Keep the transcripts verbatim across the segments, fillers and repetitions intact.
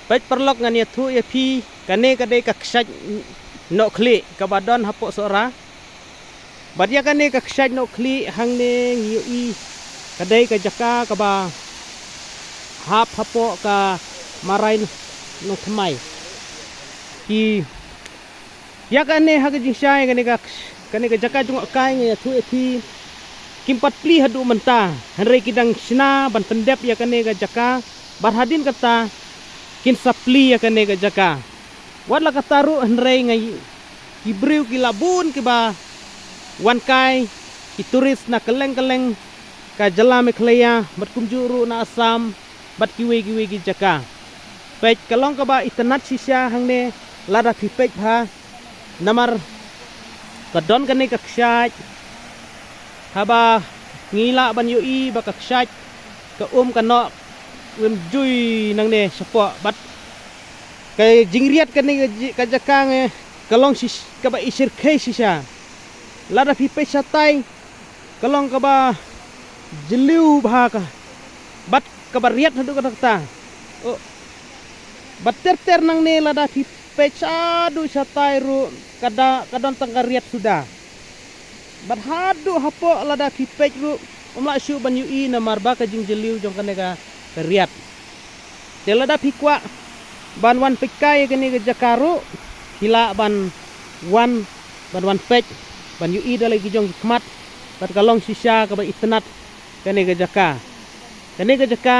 Peit paralok, ngan ïathuh ïa phi, kane ka dei ka kshaid Nohkhlieh kaba don hapoh Sohra. Bad ïa kane ka kshaid Nohkhlieh hangne ngi ïohi ka dei ka jaka kaba hap hapoh ka marai Nongthymmai. Ki ïa kane ha ka jingshai kane ka, kane ka jaka jngohkai, nga ïathuh ïa phi, kim pat plie haduh mynta, hynrei ki dang shna ban pyndep ïa kane ka jaka, bad hadien kata kin sa plie ïa kane ka jaka. Wat la kata ruh hynrei nga ï-, ki briew ki la bun kiba wan kai, ki tourist na kylleng kylleng ka jylla Meghalaya, bad kumjuh ruh na Assam, bad kiwei kiwei ki jaka. Peit, ka long kaba itynnad shisha hangne, lada phi peit bha, namar ka don kane ka kshaid, haba ngi lah ban ïohi ba ka kshaid, ka um ka noh, wym jui nangne shapoh, bad ka jingriat kane ka ji-, ka jaka nge, ka long shish-, kaba ishyrkhei shisha. Lada phi peit shatai, ka long kaba jylliew bha ka, bad kaba riat haduh katta katta. Oh. Bad ter ter nangne lada phi peit shaduh shatai ruh, ka da, ka don tang ka riat suda. Bad haduh hapoh lada phi peit ruh, ym lah shuh ban ïohi namar ba ka jingjylliew jong kane ka, ka riat. Te lada phi kwah ban wan peit kai ïa kane ka jaka ruh, phi lah ban wan, ban wan peit, ban ïohi da la ki jong ki khmat, bad ka long shisha kaba itynnad kane ka jaka. Kane ka jaka,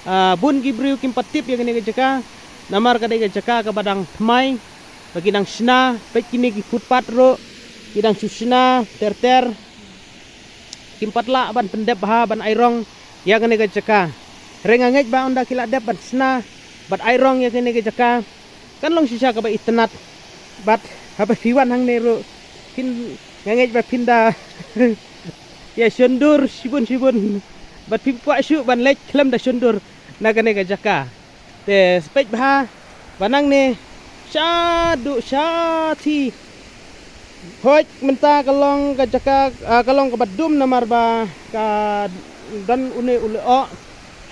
ah, bun ki briew kim pat tip ïa kane ka jaka, namar ka dei ka jaka kaba dang thymmai, ba ki dang shna, peit kine ki footpath ruh, ki dang shu shna ter ter. Kim pat lah ban pyndep bha ban ai rong ïa kane ka jaka. Hynrei nga ngeit ba ynda ki la dep ban shna bad ai rong ïa kane ka jaka, kan long shisha kaba itynnad. Bad haba phi wan hangne ruh, phin, nga ngeit ba phin da ïa shondur shibun shibun. Bad phim kwah shuh ban leit khlem da shondur na kane ka jaka. Te peit bha, ba nangne shaduh shathie. Hooid, mynta ka long ka jaka, ah, ka long kaba dum namar ba ka don une u lyoh.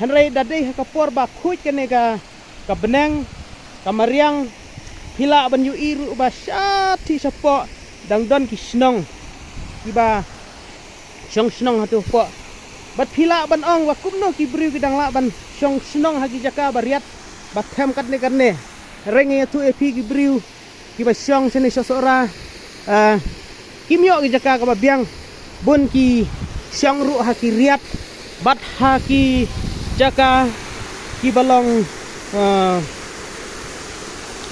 Hynrei da dei ha ka por ba khuid kane ka, ka bneng, ka mariang, phi lah ban ïohi ruh ba shathie shapoh dang don ki shnong kiba shong shnong hato hapoh. Bad phi lah ban ong ba kumno ki briew ki dang lah ban shong shnong ha ki jaka ba riat, ba them katne katne. Hynrei nga ïathuh ïa phi, ki briew kiba shong shane sha Sohra, ah, kim ïoh ki jaka kaba biang. Bun ki shong ruh ha ki riat, bad ha ki jaka kiba long, ah,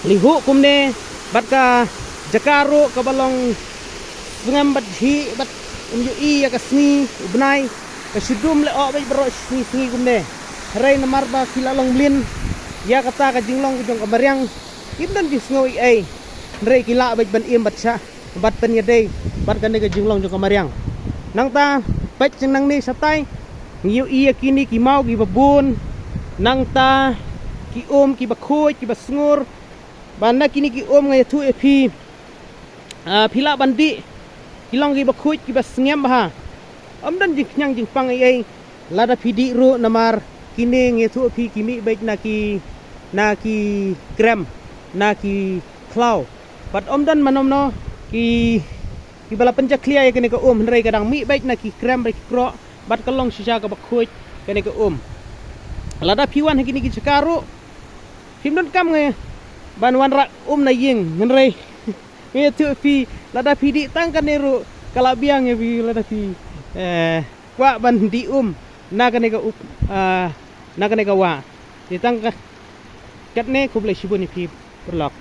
lihuh kumne, bad ka jaka ruh kaba long sngem bad jhih, bad ym ïohi ïa ka sngi u bnai, ka shu dum lyoh beit baroh sngi sngi kumne. Hynrei namar ba ki la long mlien ïa kata ka jinglong ka jong ka mariang, kim don jingsngew ei ei. Hynrei ki lah beit ban im bad shah, bad pynïadei bad kane ka jinglong jong ka mariang. Nangta, peit jong nangne shatai, ngi ïohi ïa kine ki maw kiba bun, nangta ki um kiba khuid kiba sngur. Ba na kine ki um nga ïathuh ïa phi, ah, phi lah ban dih, ki long kiba khuid kiba sngem bha. Ym don jingkhñiang jingpang ei ei lada phi dih ruh, namar kine nga ïathuh ïa phi ki mih beit na ki, na ki krem, na ki khlaw. Bad ym don mano mano ki, kiba la pynjakhlia ïa kane ka um, hynrei ka dang mih beit na ki krem bad ki kroh, bad ka long shisha kaba khuid kane ka um. Lada phi wan ha kine ki jaka ruh, phim donkam ngi ban wanrah um na ïing, hynrei nga ïathuh ïa phi, lada phi dih tang kane ruh ka la biang ïa phi, lada phi, eh, kwah ban dih um na kane ka up, ah, na kane ka wah. Te tang ka, katne, khublei shibun ïa phi paralok.